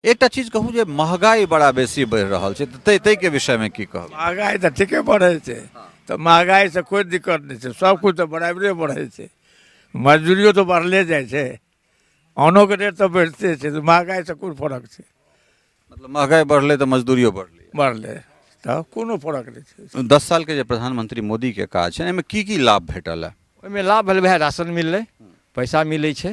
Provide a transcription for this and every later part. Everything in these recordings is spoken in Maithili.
एकटा चीज कहू जे महगाई बड़ा बेसी बढ़ि रहल छै, तऽ ताहि ताहिके विषयमे की कहब? महगाइ तऽ ठीके बढ़ै छै, तऽ महगाइसँ कोइ दिक्कत नहि छै, सबकिछु तऽ बराबरे बढ़ै छै, मजदूरियो तऽ बढ़ले जाइ छै, अन्नोके रेट तऽ बढ़िते छै, तऽ महगाइसँ कोन फरक छै? मतलब महगाइ बढ़लै तऽ मजदूरियो बढ़लै। बढ़लै तऽ कोनो फरक नहि छै। 10 सालके जे प्रधानमंत्री मोदीके काज छै, एहिमे की की लाभ भेटल है? ओहिमे लाभ भेलै वएह राशन मिललै, पैसा मिलै छै,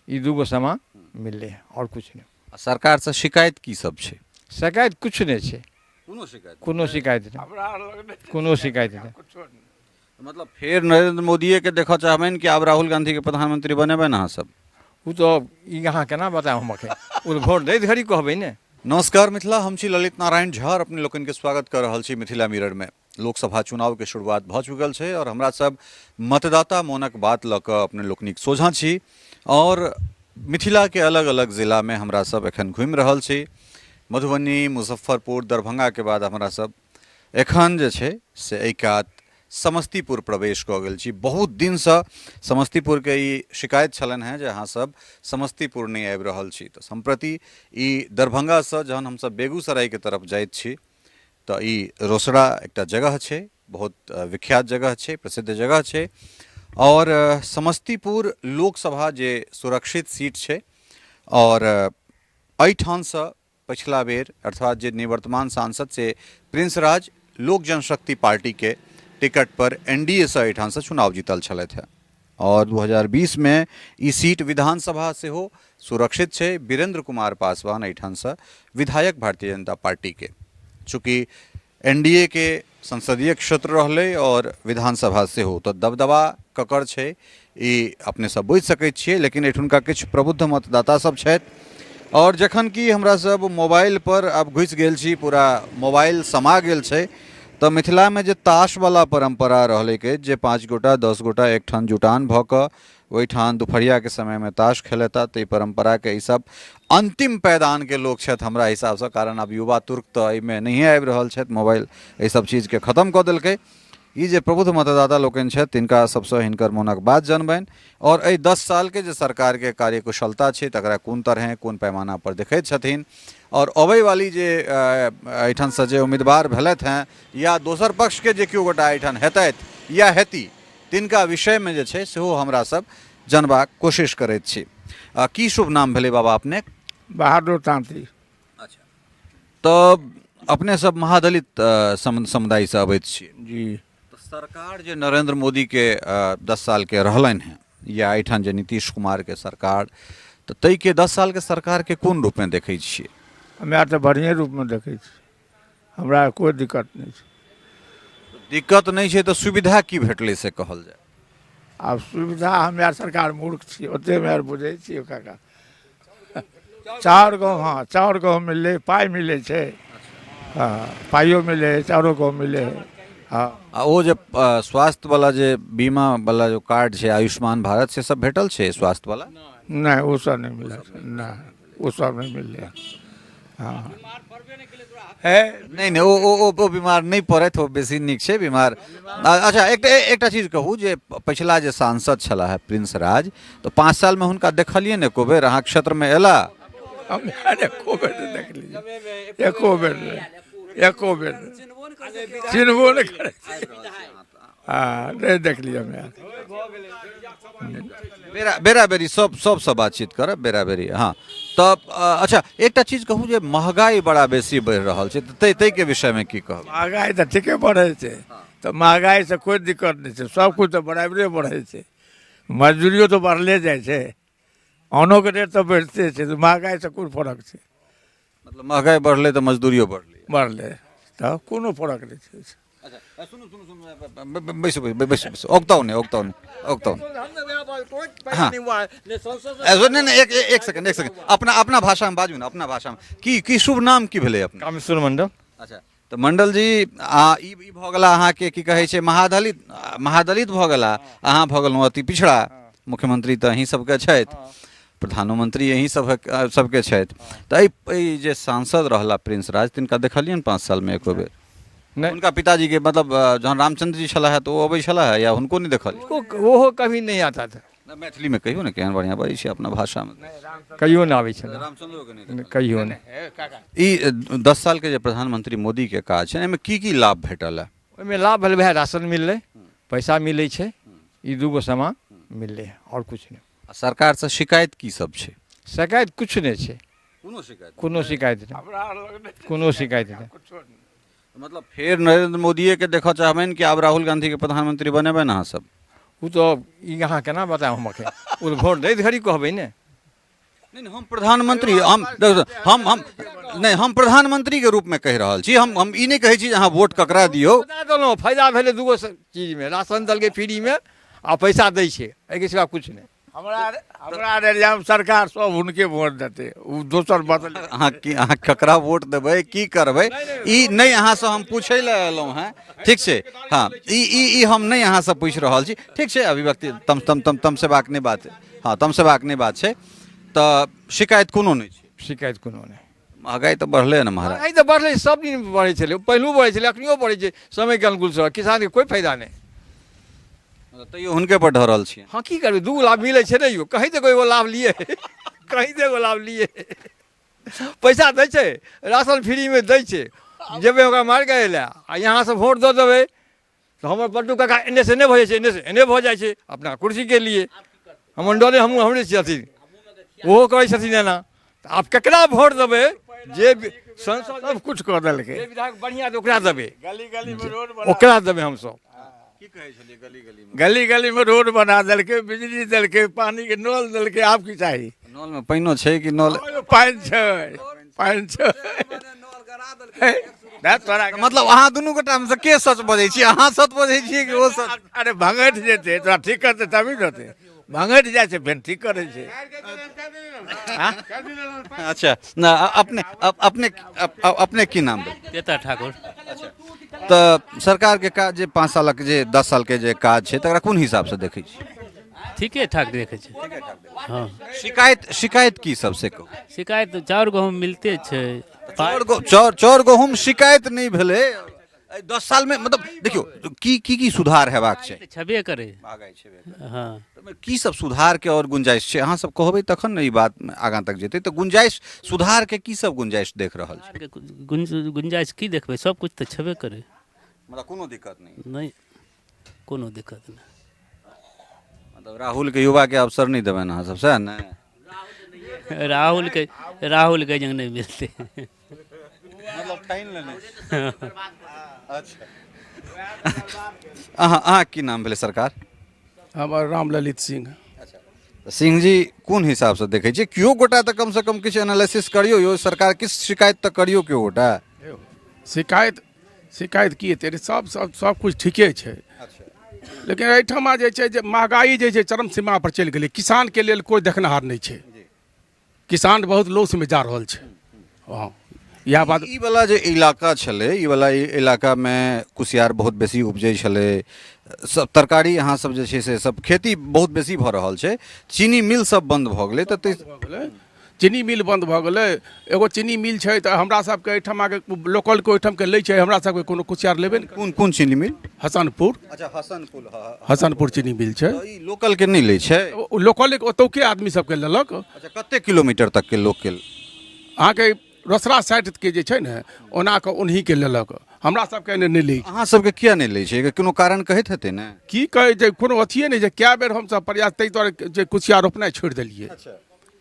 ई दूगो सामान मिललै, आओर किछु नहि। आ सरकारसँ शिकायत की सब छै? शिकायत किछु नहि छै। कोनो शिकायत? कोनो शिकायत नहि, कोनो शिकायत नहि। मतलब फेर नरेंद्र मोदीएके देखऽ चाहबनि कि आब राहुल गांधीके प्रधानमंत्री बनेबनि अहाँ सब? ओ तऽ ई अहाँ केना बतायब हम एखन, ओ तऽ भोट दैत घड़ी कहबै ने। नमस्कार मिथिला, हम छी ललित नारायण झा और अपने लोकनि के स्वागत कर रहल छी मिथिला मिरर में। लोकसभा चुनाव के शुरुआत भऽ चुकल छै और हमरा सब मतदाता मोनक बात लऽ कऽ अपने लोकनिक सोझाँ छी और मिथिला के अलग अलग जिला में हमरा सब एखन घुमि रहल छी। मधुबनी, मुजफ्फरपुर, दरभंगा के बाद हमरा सब एखन जे छै से एहि कात समस्तीपुर प्रवेश कऽ गेल छी। बहुत दिनसँ समस्तीपुरके ई शिकायत छलनि हेँ जे अहाँ सब समस्तीपुर नहि आबि रहल छी, तऽ सम्प्रति ई दरभंगासँ जहन हमसब बेगूसरायके तरफ जाइत छी तऽ ई रोसड़ा एकटा जगह छै, बहुत विख्यात जगह छै, प्रसिद्ध जगह छै और समस्तीपुर लोकसभा जे सुरक्षित सीट छै और एहिठामसँ पछिला बेर अर्थात जे निवर्तमान सांसद से प्रिंस राज लोक जनशक्ति पार्टीके टिकट पर एन डी ए सँ एहिठामसँ चुनाव जीतल छलथि हेँ और 2020 में ई सीट विधानसभा सेहो सुरक्षित छै। वीरेंद्र कुमार पासवान एहिठामसँ विधायक भारतीय जनता पार्टीके, चूँकि एन डी ए के संसदीय क्षेत्र रहलै और विधानसभा सेहो, तऽ दबदबा ककर छै ई अपने सब बुझि सकै छियै। लेकिन एहिठुनका किछु प्रबुद्ध मतदाता सब छथि और जखन कि हमरा सब मोबाइल पर आब घुसि गेल छी, पूरा मोबाइल समा गेल छै, तऽ मिथिलामे जे ताशवला परम्परा रहलै अछि जे 5 गोटा 10 गोटा एकठाम जुटान भऽ कऽ ओहिठाम दुपहरियाके समयमे ताश खेलेता, ताहि परम्पराके ई सब अन्तिम पैदानके लोक छथि हमरा हिसाबसँ, कारण आब युवा तुर्क तऽ एहिमे नहिए आबि रहल छथि, मोबाइल एहि सब चीजके खतम कऽ देलकै। ई जे प्रबुद्ध मतदाता लोकनि छथि तिनका सबसँ हिनकर मोनक बात जनबनि और एहि 10 सालके जे सरकारके कार्यकुशलता छै तकरा कोन तरहें कोन पैमाना पर देखैत छथिन और अबैवाली जे एहिठामसँ जे उम्मीदवार भेलथि हेँ या दोसर पक्षके जे केओ गोटा एहिठाम हेतथि या हेती तिनका विषयमे जे छै सेहो हमरा सब जनबाक कोशिश करैत छी। की शुभ नाम भेलै बाबा अपने? बहादुर तांती। अच्छा, तऽ अपने सब महादलित समुदायसँ अबैत छी? जी। तऽ सरकार जे नरेंद्र मोदीके 10 सालके रहलनि हेँ या एहिठाम जे नीतीश कुमारके सरकार, तऽ ताहिके 10 सालके सरकारके कोन रूपमे देखै छियै? हमरा तऽ बढ़िएँ रूपमे देखै छी, हमरा कोइ दिक्कत नहि छै। दिक्कत नहि छै तऽ सुविधा की भेटलै से कहल जाय? आब सुविधा हमे आर सरकार मूर्ख छियै, ओते हमे आर बुझै छियै काका। चाउर गहूँम, हँ चाउर गहूँम मिललै, पाइ मिलै छै, हँ पाइयो मिलै हइ, चाउरो गहूँम मिलै हइ, हँ। आ ओ जे स्वास्थ्यवला जे बीमावला जे कार्ड छै आयुष्मान भारत, से सब भेटल छै स्वास्थ्यवला? नहि, ओ सब नहि मिलल छै, नहि ओ सब नहि मिललै हँ। हँ हे नहि नहि, ओ ओ ओ ओ बीमार नहि पड़थि, ओ बेसी नीक छै बीमार। अच्छा, एकटा एकटा चीज कहू जे पछिला जे सांसद छलाह है प्रिंस राज, तऽ 5 सालमे हुनका देखलियै ने एको बेर अहाँके क्षेत्रमे एला? हम एको बेर नहि देखलियै, एको बेर नहि, एको बेर नहि, चिन्हबो नहि करै छै। हँ, नहि देखलियै हमे। बेरा बेरा बेरी सब सबसँ बातचीत करब बेरा बेरी। हँ तऽ अच्छा, एकटा चीज कहू जे महगाई बड़ा बेसी बढ़ि रहल छै, तऽ ताहि ताहिके विषयमे की कहब? महगाइ तऽ ठीके बढ़ै छै, तऽ महगाइसँ कोइ दिक्कत नहि छै, सबकिछु तऽ बराबरे बढ़ै छै, मजदूरियो तऽ बढ़ले जाइ छै, अन्नोके रेट तऽ बढ़िते छै, तऽ महगाइसँ कोन फरक छै? मतलब महगाइ बढ़लै तऽ मजदूरियो बढ़लै। बढ़लै तऽ कोनो फरक नहि छै। अच्छा, सुनू सुनू सुनू, बैसू बैसू बैसू बैसू, औगताउ नहि, औगताउ नहि, औगताउ नहि। हाँ। नहि नहि, एक एक सेकंड, एक सेकंड, अपना अपना भाषामे बाजू ने, अपना भाषामे। की की शुभ नाम की भेलै अपने? कामेश्वर मंडल। अच्छा, तऽ मंडल जी, आ ई भऽ गेला अहाँके की कहै छै महादलित, महादलित भऽ गेला, अहाँ भऽ गेलहुँ अति पिछड़ा, मुख्यमंत्री तऽ अहीं सबके छथि, प्रधानमंत्री अहीं सबके छथि, तऽ एहि जे सांसद रहला प्रिंस राज, तिनका देखलियनि 5 सालमे एको बेर? नहि। हुनका पिताजी के मतलब जहन रामचंद्र जी छलाह तऽ ओ अबै छलाह या हुनको नहि देखल? ओहो कभी नहीं आता था। मैथिलीमे कहियौ ने, केहन बढ़िआँ बजै छी अपना भाषामे। कहियो नहि आबै छलै। रामचंद्रोके नहि? कहियो नहि। ई 10 सालके जे प्रधानमंत्री मोदीके काज छै, एहिमे की की लाभ भेटल है? ओहिमे लाभ भेलै वएह राशन मिललै, पैसा मिलै छै, ई दूगो सामान मिललै, आओर किछु नहि। आ सरकारसँ शिकायत की सब छै? शिकायत किछु नहि छै। कोनो शिकायत? कोनो शिकायत नहि, कोनो शिकायत नहि। मतलब फेर नरेंद्र मोदीए के देखऽ चाहबनि कि आब राहुल गांधी के प्रधानमंत्री बनेबनि अहाँ सब? ओ तऽ ई अहाँ केना बतायब हम एखन, ओ तऽ भोट दैत घड़ी कहबै ने। नहि नहि, हम प्रधानमंत्री, हम हम हम नहि, हम प्रधानमंत्री के रूप में कहि रहल छी। हम ई नहि कहै छी जे अहाँ वोट ककरा दियौ। बता देलहुँ, फायदा भेलै दूगो चीजमे, राशन देलकै फ्रीमे आ पैसा दै छै, एहिके सिवा किछु नहि। हमरा एरियामे सरकार सब हुनके वोट देतै, ओ दोसर बदल। अहाँ की, अहाँ ककरा वोट देबै, की करबै, ई नहि अहाँसँ हम पूछै लए एलहुँ हेँ, ठीक छै? हँ, ई ई ई हम नहि अहाँसँ पूछि रहल छी, ठीक छै? अभिव्यक्ति तम तम तम तमसेबाक नहि बात, हँ, तमसेबाक नहि बात छै। तऽ शिकायत कोनो नहि छै? शिकायत कोनो नहि। महगाइ तऽ बढ़लै ने महाराज? महगाइ तऽ बढ़लै, सब दिन बढ़ै छलै, पहिलू बढ़ै छलै, अखनियो बढ़ै छै समयके अनुकूलसँ, किसानके कोइ फायदा नहि। तैयो हुनके पर ढरल छियै? हँ, की करबै, दूगो लाभ मिलै छै ने यौ, कहीं तऽ एगो लाभ लिए, कहीं तऽ एगो लाभ लिए। पैसा दै छै, राशन फ्रीमे दै छै, जेबै ओकरा मारि कऽ अयलै आ यहाँसँ वोट दऽ देबै तऽ हमर बड्डू काका एन्ने से एन्ने भऽ जाइ छै, एन्ने से एन्ने भऽ जाइ छै अपना कुर्सीके लिए। हमर डरे हमहूँ हमरे छथिन, ओहो करै छथिन एना, तऽ आब ककरा वोट देबै? जे संसद सब कुछ कऽ देलकै, जे विधायक बढ़िआँ तऽ ओकरा देबै, गली गली में रोड, ओकरा देबै हमसब। की कहै छलियै? गली गली में, गली गली में रोड बना देलकै, बिजली देलकै, पानी के नल देलकै, आब की चाही? नल में पानिओ छै कि नल? पानि छै, पानि छै। तोरा मतलब अहाँ दुनू गोटा में से के सच बजै छी? अहाँ सच बजै छियै कि ओ सच? अरे भंगठि जेतै, तोरा ठीक करतै तभी ने होतै। भंगठि जाइ छै, फेर ठीक करै छै। अच्छा, ना अपने अपने अपने की नाम भेल? तेता ठाकुर। तऽ सरकारके काज जे 5 सालक, जे 10 सालके जे काज छै, तकरा कोन हिसाबसँ देखै छी? ठीके ठाक देखै छै, हँ। शिकायत की सबसे कहू? शिकायत चाउर गहूँम मिलते छै। चाउर गहूँम शिकायत नहि भेलै एहि 10 सालमे। मतलब देखियौ, की की की सुधार हेबाक छै? छेबे करै। महगाइ छेबे करै। हँ। तऽ की सब सुधारके आओर गुंजाइश छै? अहाँ सब कहबै तखन ने ई बात आगाँ तक जेतै। तऽ गुंजाइश, सुधारके की सब गुंजाइश देख रहल छी? गुंजाइश की देखबै, सब कुछ तऽ छेबे करै। मतलब कोनो दिक्कत नहि? नहि, कोनो दिक्कत नहि। मतलब राहुलके युवाके अवसर नहि देबनि अहाँ सब, सएह ने? राहुलके जंग नहि मिलतै। मतलब ठानि लेने। अच्छा, अहाँ की नाम भेलै सरकार? हमर राम ललित सिंह। अच्छा सिंह जी, कोन हिसाबसँ देखै छियै? केओ गोटा तऽ कमसँ कम किछु एनालिसिस करियौ यौ सरकार, किछु शिकायत तऽ करियौ केओ गोटा। शिकायत की हेतै? सब सब सब किछु ठीके छै, लेकिन एहिठमा जे छै जे महगाइ जे छै चरम सीमा पर चलि गेलै। किसानके लेल कोइ देखनिहार नहि छै, किसान बहुत लॉसमे जा रहल छै। हँ, इएह बात। ई वाला जे इलाका छलै, ई वाला इलाकामे कुसियार बहुत बेसी उपजै छलै, सब तरकारी अहाँ सब जे छै से सब खेती बहुत बेसी भऽ रहल छै। चीनी मिल सब बन्द भऽ गेलै तऽ भऽ गेलै, चीनी मिल बन्द भऽ गेलै। एगो चीनी मिल छै तऽ हमरा सबके एहिठमाके लोकलके ओहिठामके लै छै, हमरा सबके कोनो कुसियार लेबे नहि। कोन कोन चीनी मिल? हसनपुर। अच्छा, हसनपुर। हसनपुर चीनी मिल छै। तऽ ई लोकल के नहि लै छै? ओ लोकल ओतौके आदमी सबके लेलक। अच्छा, कते किलोमीटर तक के लोकके? अहाँके रोसड़ा साइडके जे छै ने, ओना कऽ उन्हीके लेलक, हमरा सबके एने नहि लै छै। अहाँ सबके किया नहि लै छै? एकर कोनो कारण कहैत हेतै ने? की कहै छै, कोनो अथिए नहि छै। कए बेर हमसब प्रयास, ताहि दुआरे जे कुसियार रोपनाइ छोड़ि देलियै।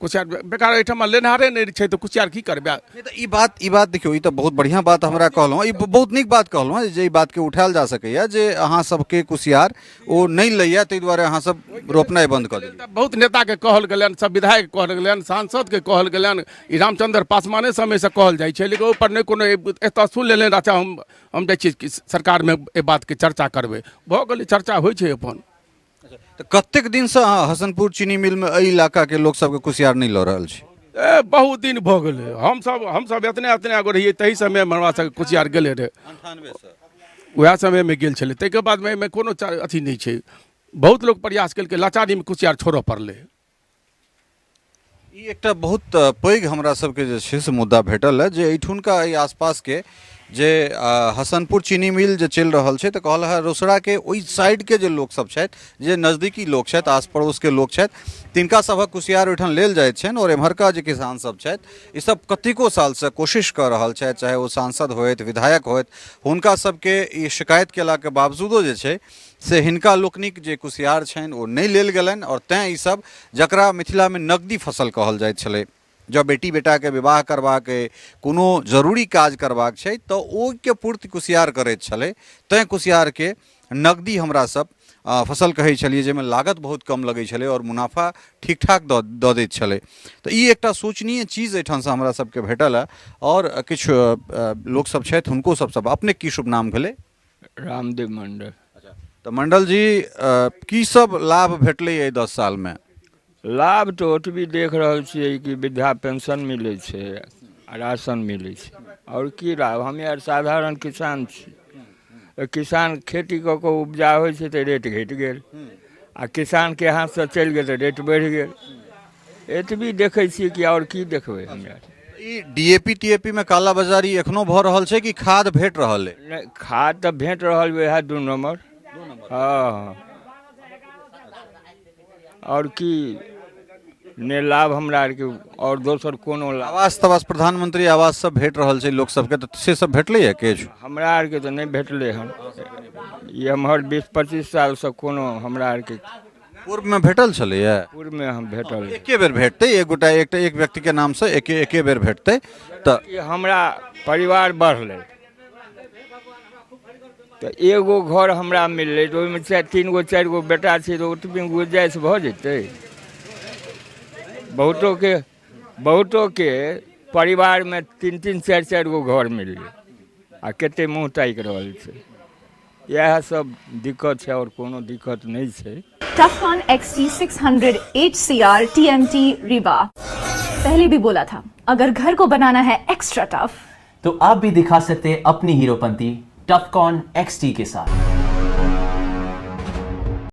कुसियार बेकार, एहिठाम लेनहारे नहि छै तऽ कुसियार की करबै? नहि तऽ ई बात देखियौ, ई तऽ बहुत बढ़िआँ बात हमरा कहलहुँ, ई बहुत नीक बात कहलहुँ जे ई बातके उठायल जा सकैए जे अहाँ सबके कुसियार ओ नहि लैए, ताहि दुआरे अहाँ सब रोपनाइ बन्द कऽ देलियै। तऽ बहुत नेताके कहल गेलनि, सब विधायक कहल गेलनि, सांसदके कहल गेलनि, ई रामचंद्र पासवाने समयसँ कहल जाइ छै, लेकिन ओहिपर नहि कोनो एतऽ सुनि लेलनि। अच्छा, हम जाइ छी सरकारमे, एहि बातके चर्चा करबै, भऽ गेलै, चर्चा होइ छै अपन। तऽ कतेक दिनसँ अहाँ हसनपुर चीनी मिलमे एहि इलाकाके लोक सबके कुसियार नहि लऽ रहल छै? ए, बहुत दिन भऽ गेलै। हमसब एतने एतने गो रहियै, ताहि समयमे हमरा सबके कुसियार गेलै रहै, उएह समयमे गेल छलै। ताहिके बादमे एहिमे कोनो अथी नहि छै। बहुत लोक प्रयास केलकै, लाचारीमे कुसियार छोड़ऽ पड़लै। ई एकटा बहुत पैघ हमरा सबके जे छै से मुद्दा भेटल है जे एहिठुनका एहि आसपासके जे हसनपुर चीनी मिल जे चलि रहल छै तऽ कहल हँ रोसड़ाके ओहि साइडके जे लोकसभ छथि, जे नजदीकी लोक छथि, आस पड़ोसके लोक छथि, तिनका सभक कुसियार ओहिठाम लेल जाइत छनि आओर एम्हरका जे किसान सब छथि ई सब कतेको सालसँ कोशिश कऽ रहल छथि, चाहे ओ सांसद होथि, विधायक होथि, हुनका सबके ई शिकायत केलाके बावजूदो जे छै से हिनका लोकनिक जे कुसियार छनि ओ नहि लेल गेलनि। आओर तैँ ई सब जकरा मिथिलामे नगदी फसल कहल जाइत छलै, जँ बेटी बेटाके विवाह करबाक अइ, कोनो जरूरी काज करबाक छै तऽ ओहिके पूर्ति कुसियार करैत छलै, तैँ कुसियारके नगदी हमरा सब फसल कहै छलियै, जाहिमे लागत बहुत कम लगै छलै आओर मुनाफा ठीक ठाक दऽ दैत छलै। तऽ ई एकटा सोचनीय चीज एहिठामसँ हमरा सबके भेटल हँ। आओर किछु लोकसब छथि, हुनको सबसँ। अपनेके की शुभ नाम भेलै? रामदेव मंडल। अच्छा, तऽ मंडल जी, की सब लाभ भेटलै एहि 10 सालमे? लाभ तऽ ओतबी देख रहल छियै कि वृद्धा पेंशन मिलै छै आ राशन मिलै छै, आओर की लाभ? हमे आर साधारण किसान छी। तऽ किसान खेती कऽ कऽ उपजा होइ छै तऽ रेट घटि गेल, आ किसानके हाथसँ चलि गेल तऽ रेट बढ़ि गेल। एतबी देखै छियै कि आओर की देखबै हमे आर? ई डीएपी टीएपी में कालाबाजारी एखनो भऽ रहल छै कि खाद भेट रहल अइ? नहि, खाद तऽ भेट रहल वएह 2 नम्बर। हँ, आओर की ने लाभ हमरा आरके, आओर दोसर कोनो लाभ? आवास तवास, प्रधानमंत्री आवास सब भेट रहल छै लोक सबके, तऽ से सब भेटलैए किछु? हमरा आरके तऽ नहि भेटलै हन। ई एम्हर 20-25 सालसँ कोनो हमरा आरके। पूर्वमे भेटल छलैए? पूर्वमे हम भेटल। एके बेर भेटतै, एक गोटा एकटा एक व्यक्तिके नामसँ एके एके बेर भेटतै। तऽ ई हमरा परिवार बढ़लै तऽ एगो घर हमरा मिललै, तऽ ओहिमे 3 गो 4 गो बेटा छै, तऽ ओतबी गुंजाइश भऽ जेतै। बहुतोके परिवारमे 3-3 4-4 गो घर मिललै आ कते मुँह ताकि रहल छै। इएह सब दिक्कत छै, आओर कोनो दिक्कत नहि छै। Tufcon XT600 HCR TMT Rebar। पहले भी बोला था, अगर घर को बनाना है एक्स्ट्रा टफ तो आप भी दिखा सकते हैं अपनी हीरोपंती टफकॉन XT के साथ।